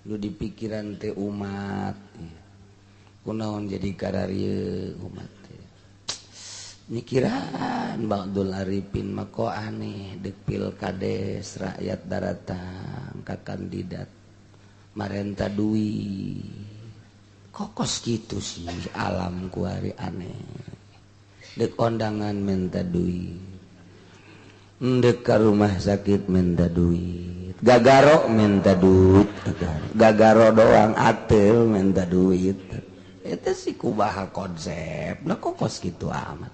Nu dipikiran teh umat. Kunaon jadi kararieu umat teh. Mikiran Ba'dul Arifin mah kok aneh dek pilkades rakyat daratang ka kandidat marenta duit. Kokos gitu sih alam kuari aneh. Dek kondangan minta duit, dek ke rumah sakit minta duit, gagaro minta duit, gagaro doang atel minta duit. Itu sih kubaha konsep, nah kokos gitu amat.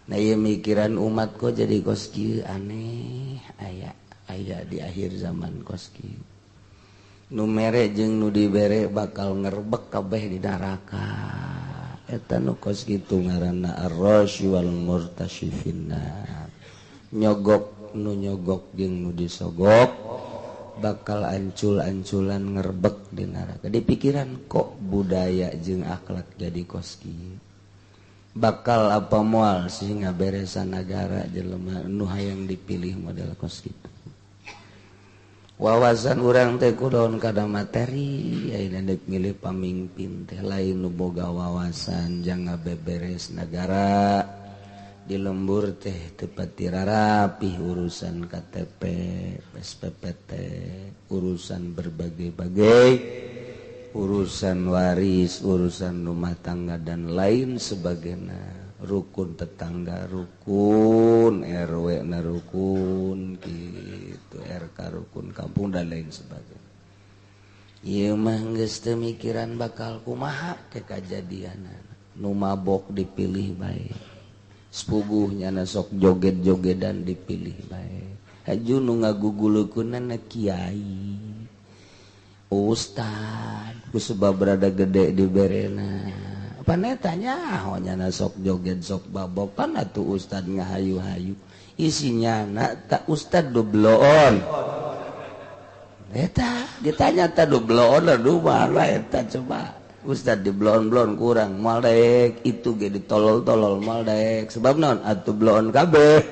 Nah iya mikiran umat kok jadi kos kieu aneh, aya aya di akhir zaman kos kieu. Nu mere jeung nu dibere bakal ngerbek kabeh di neraka. Eta nu kos kitu ngaranna ar-rasy wal murtasy finnar. Nyogok nu nyogok jeung nu disogok bakal ancul-anculan ngerbek di neraka. Di pikiran kok budaya jeung akhlak jadi kos kieu. Bakal apa moal sih ngaberesan nagara jelema nu hayang dipilih model kos kitu. Wawasan urang teh kudaon kada materi ayeuna deuk milih pamimpin teh lain nu boga wawasan jang ngabeberes nagara di lembur teh teu pati rarapih urusan KTP, SPPT, urusan berbagai-bagai, urusan waris, urusan rumah tangga dan lain sebagainya. Rukun tetangga rukun, RW na rukun gitu, RK rukun kampung dan lain sebagainya. Ieu mah geus teu mikiran bakal kumaha ke kajadianana. Nu mabok dipilih bae. Sepuguh nyana sok joget-jogedan dipilih bae. Haju nu ngagugulukeunana kiai, ustad, ku sebab rada gede diberena. Panetanya nyana sok joget sok babok pan atuh ustad ngahayu-hayu isinya nak tak ustad dubloon eta ditanya ta dubloon aduh malah eta coba ustad dibloon-bloon kurang moal daek itu ge ditolol-tolol moal daek sebab naon atuh bloon kabeh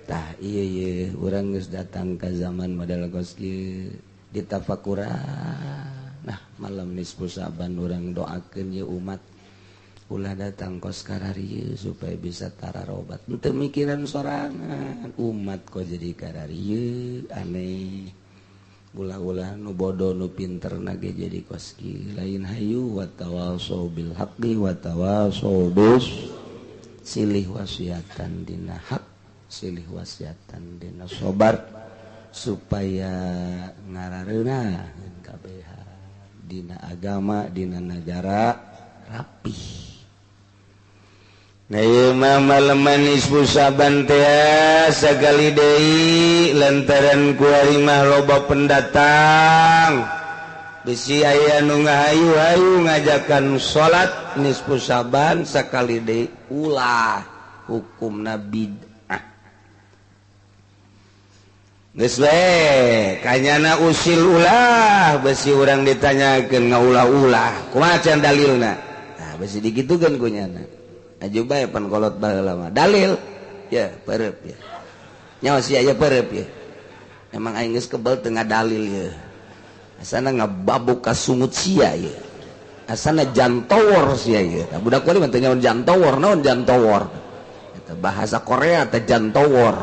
tah ieu ye urang geus datang ka zaman model kos kieu ditafakuran. Nah malam nisfu Sa'ban urang doakeun ye umat ulah datang kos kararieu supaya bisa tararobat. Henteu mikiran sorangan umat kok jadi kararieu aneh. Ulah-ulah nu bodoh nu pinter na ge jadi kos kieu. Lain hayu wa tawasau bil haqqi wa tawasau bis silih wasiatan dina hak, silih wasiatan dina sabar supaya ngarareunah kabeh dina agama dina nagara rapih. Nah ieu mah maleman nisfu Sa'ban teh sagali deui lantaran kuari mah loba pendatang bisi aya nu ngahayu-hayu ngajakan salat nisfu Sa'ban sakali deui ulah hukumna bid'ah. Geus we kanyana usil ulah besi urang ditanyakeun ngaulah-ulah kumaha can dalilna. Nah besi digitukeun ku nyana. Aju bae pan kolot baheula mah dalil ya perep ya nyawa sia ya perep ya emang aing geus kebel teu ngadalil ya asana ngababuk ka sungut sia ya asana jantowor sia ya. Tah budak kuari mah teu nyaho jantowor naon jantowor eta bahasa Korea teh jantowor.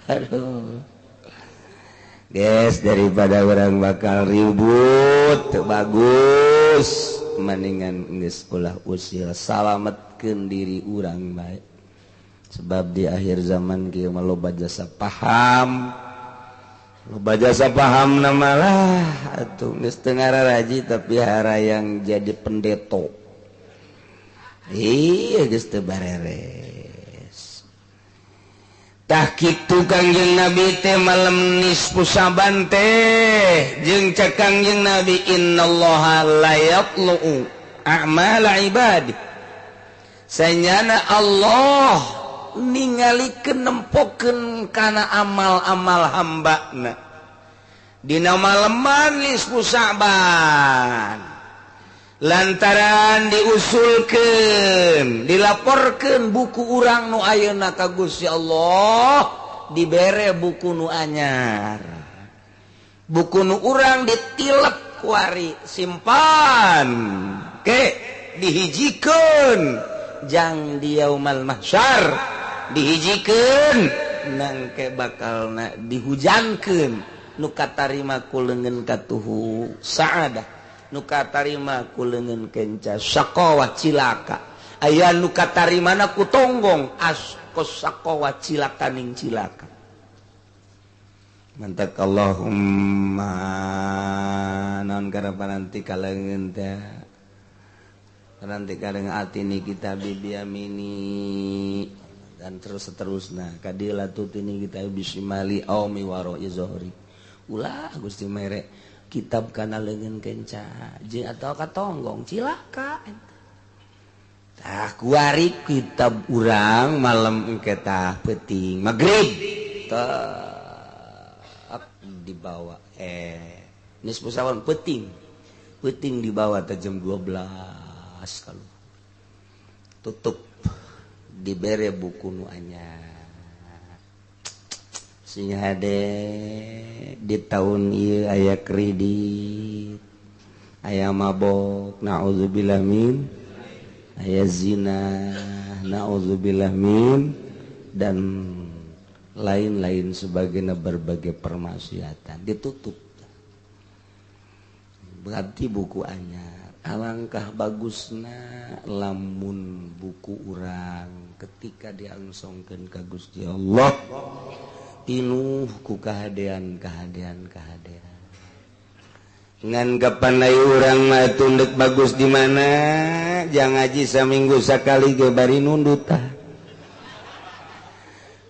Aduh guys daripada orang bakal ribut bagus mendingan geus ulah usil salametkeun diri urang bae sebab di akhir zaman kieu mah loba jasa paham loba jasa paham na malah atuh geus teu ngararaji tapi harayang jadi pendeto iya geus teu bareres. Tah kitu Kangjeng Nabi teh malam nisfu Sa'ban teh jeung cek Kangjeng Nabi innallaha la yatlu'u a'mala ibadi. Sanyana Allah ningalikeun nempokeun kana amal-amal hambana dina maleman nisfu Sa'ban lantaran diusulkeun dilaporkeun buku urang nu ayeuna ka Gusti Allah dibere buku nu anyar. Buku nu urang ditilep kuari simpan ke dihijikeun jang di yaumal mahsyar dihijikeun nangke bakalna dihujankeun nu katarima ku leungeun katuhu saadah nu katarima ku leungeun kenca saqawah cilaka aya nu katarimana ku tonggong askos saqawah cilakaning cilaka. Mantak Allahumma non karapan nanti kaleungeun teh nanti kadang atini kita biyamini dan terus seterusna kadila tutini kita bisimali aumi waro zohri ulah Gusti mere kitab kana leungeun kenca jeung atau katonggong cilaka. Tah kuari kitab urang malam engke tah peuting magrib tah dibawa nisfu sawan peuting peuting dibawa teh jam 12 kalau tutup dibere buku nu anyar sing hade di tahun ieu aya kredit aya mabok naudzubillah min aya zina naudzubillah min dan lain-lain sebagainya berbagai permaksiatan ditutup. Berarti buku anyar. Alangkah bagusna lamun buku urang ketika diangsongkeun ka Gusti Allah pinuh ku kahadean kahadean kahadean. Ngan kapan deui urang mah tunduk bagus di mana? Jangan ngaji saminggu sakali ge bari nundut tah.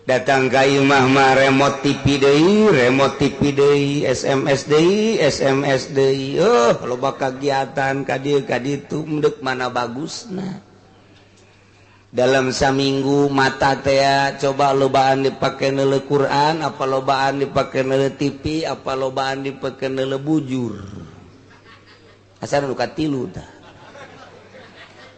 Datang ka imah mah remote TV deui, remote TV deui, SMS deui, SMS deui. Loba kagiatan ka dieu ka ditu endek mana bagusna. Dalam saminggu mata teh coba lobaan dipake neuleuh Quran, apa lobaan dipake neuleuh TV, apa lobaan dipake neuleuh bujur. Asal nu katilu tah.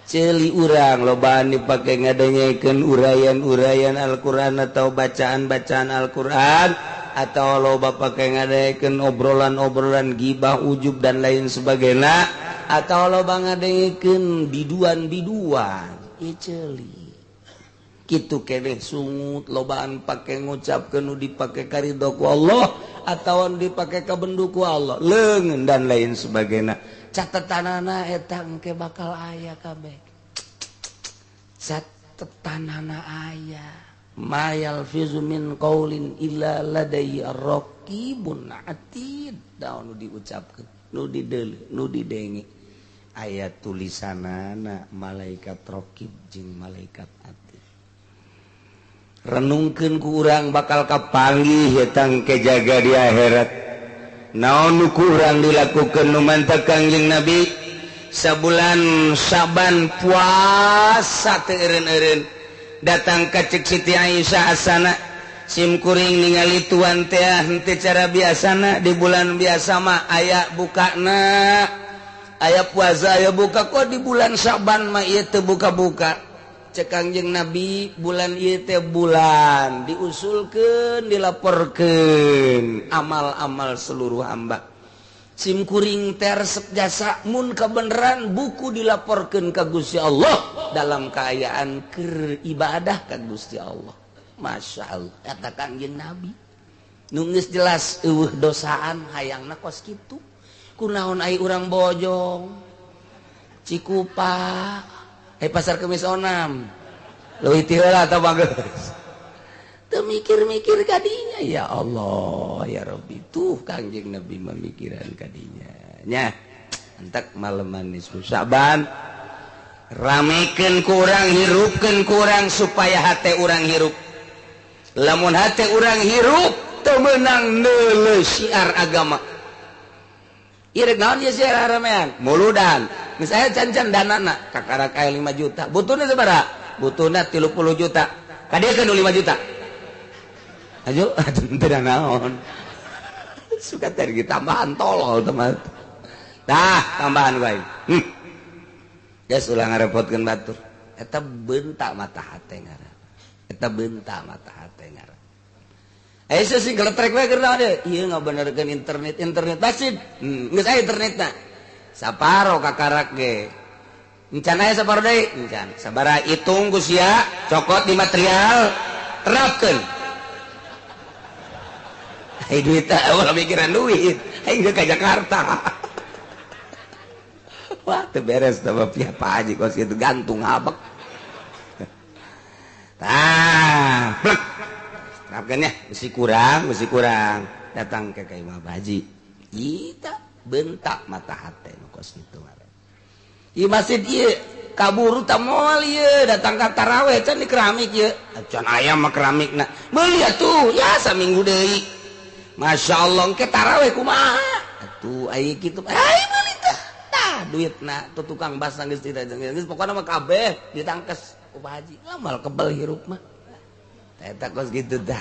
Ceuli urang lobaan dipake ngadengekeun uraian-uraian Al-Qur'an atau bacaan-bacaan Al-Qur'an atau loba pake ngadengekeun obrolan-obrolan gibah ujub dan lain sebagainya atau loba ngadengekeun biduan-biduan. Ieu ceuli. Kitu keneh sungut lobaan pake ngucapkeun nu dipake karidho ku Allah atawa nu dipake kabendu ku Allah leungeun dan lain sebagainya. Catetanana eta engke bakal aya kabeh. Catetanana aya. Ma yalfizu min qaulin illa ladaihi ar-raqibun atid. Daun nu diucapkeun, nu dideuleu, nu didenge. Aya tulisanana malaikat raqib jeung malaikat atid. Renungkeun ku urang bakal kapanggih eta engke jaga di akhirat. Naon nu kurang dilakukan nu mantap Kangjeng Nabi sabulan Syaban puasa teu eureun-eureun datang ka cek Siti Aisyah asana sim kuring ningali tuan teh henteu cara biasana di bulan biasa mah aya bukana aya puasa aya buka kok di bulan Syaban mah ieu teu buka-buka. Cek Kangjeng Nabi bulan ieu teh bulan diusulkeun dilaporkeun amal-amal seluruh hamba. Sim kuring teh resep jasa mun kabeneran buku dilaporkeun ka Gusti Allah dalam kaayaan keur ibadah ka Gusti Allah. Masya Allah kata Kangjeng Nabi nu geus jelas eueuh dosaan hayangna kos kitu. Kunaon ai urang Bojong Cikupa pasar Kemis onam leuwih ti heula atau bagus teu mikir-mikir kadinya ya Allah ya Rabbi tuh Kangjeng Nabi memikiran kadinya nya entak maleman nisfu Syaban ramekeun kurang hirupkeun kurang supaya hate urang hirup lamun hate urang hirup teu meunang neuleuh syiar agama. Ieu naon ieu syiar ramean muludan geus aya can-can danana kakarak aya 5 juta butuhna sabaraha butuhna 30 juta kadieu nu 5 juta ayo teu naon suka teh tambahan tolol teman tah tambahan bae geus ulah ngarepotkeun batur eta bentak mata hate ngaran eta bentak mata hate ngaran. Aisyah sih geletrek we keur naon deui? Ieu ngabenerkeun internet, internet masjid. Geus aya internetna. Saparo kakarak ge. Encan aya saparo deui? Encan. Sabaraha hitung ku sia, cokot di material, terapkeun. Ai duit ulah mikiran duit, aing ka Jakarta. Wah, teu beres teh pihak Pak Haji kos kitu gantung habek. Tah, plek. Terapkan ya, besi kurang datang ke Imah Baji. Ita bentak mata hate nu kos kitu ngaran. Ieu masjid ieu kaburu ta moal ieu datang ka taraweh can di keramik ieu. Can aya mah keramikna. Meuli atuh ya saminggu deui. Masya Allah ke taraweh kumaha? Atuh aya kitu. Ai meuli tah. Tah duitna tuh tukang basah geus tidak geus pokona mah kabeh ditangkes ku Pak Haji. Ngamal kebel hirup mah. Eta kos gitu dah.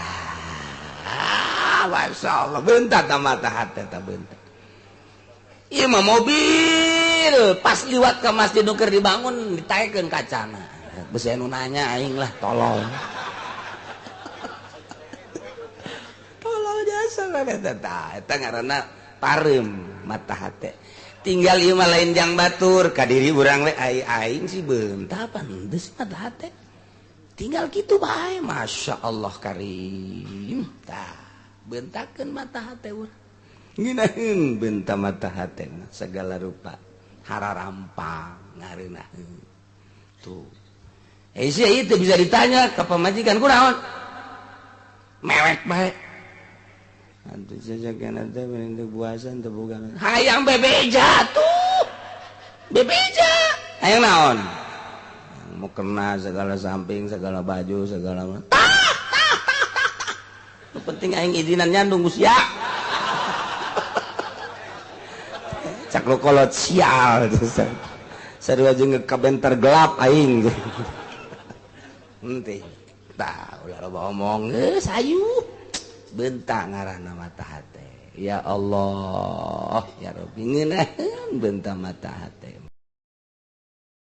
Masya Allah bentak ta mata hati ta bentak. Ieu mah mobil pas liwat ke masjid nu keur dibangun ditaekeun kacana. Besi anu nanya aing lah tolol. Tolol jasa eta tah eta ngaranna pareum mata hate. Tinggal ieu mah lain jang batur ka diri urang we ai aing sih bentak pan deus mata hate. Tinggal gitu bae, Masya Allah karim. Tah, bentakeun mata hate urang. Ngeunaheun benta mata hate segala rupa. Hararampang ngareunaheun. Tuh. Sia ieu teu bisa ditanya ka pamajikan kunaon? Mewek bae. Atuh sajakana teh mending teu puasa teu boga. Hayang bebeja tuh. Bebeja. Hayang naon? Mau kena segala samping, segala baju, segala tah, tah, tah, tah, tah. Nu penting aing izinan nyandung sia. Cak lu kolot sial. Sarua jeung kabentar gelap aing. Henteu. Tah, ulah loba omong geus hayu. Bentak ngaranna mata hate. Ya Allah, ya Rabbi ngeunaheun benta mata hate.